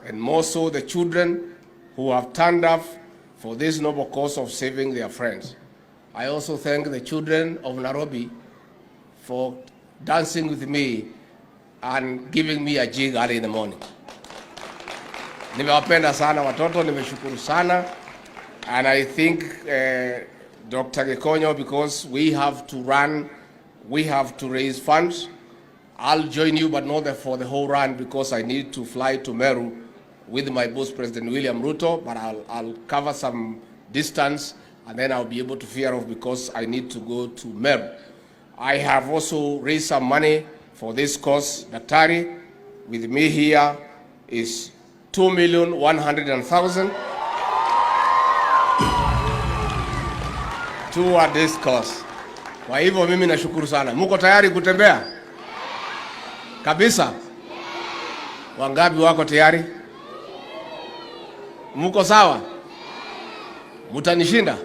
and more so the children who have turned up for this noble cause of saving their friends. I also thank the children of Nairobi for dancing with me and giving me a jig early in the morning. Nimewapenda sana watoto, nimeshukuru sana. And I think Dr. Gikonyo, because we have to run, we have to raise funds. I'll join you, but not for the whole run because I need to fly to Meru with my boss, President William Ruto, but I'll cover some distance and then I'll be able to veer off because I need to go to Meru. I have also raised some money for this cause. Daktari, with me here is 2,100,000 toward this cause. Kwa hivyo mimi nashukuru sana. Muko tayari kutembea? Kabisa? Wangapi wako tayari? Muko sawa? Mutanishinda?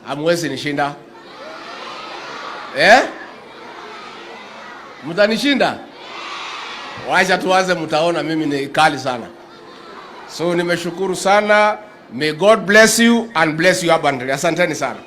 Hamwezi nishinda. Eh? Mtanishinda? Wacha tuanze, mtaona mimi ni kali sana. So nimeshukuru sana. May God bless you and bless you abundantly. Asanteni sana.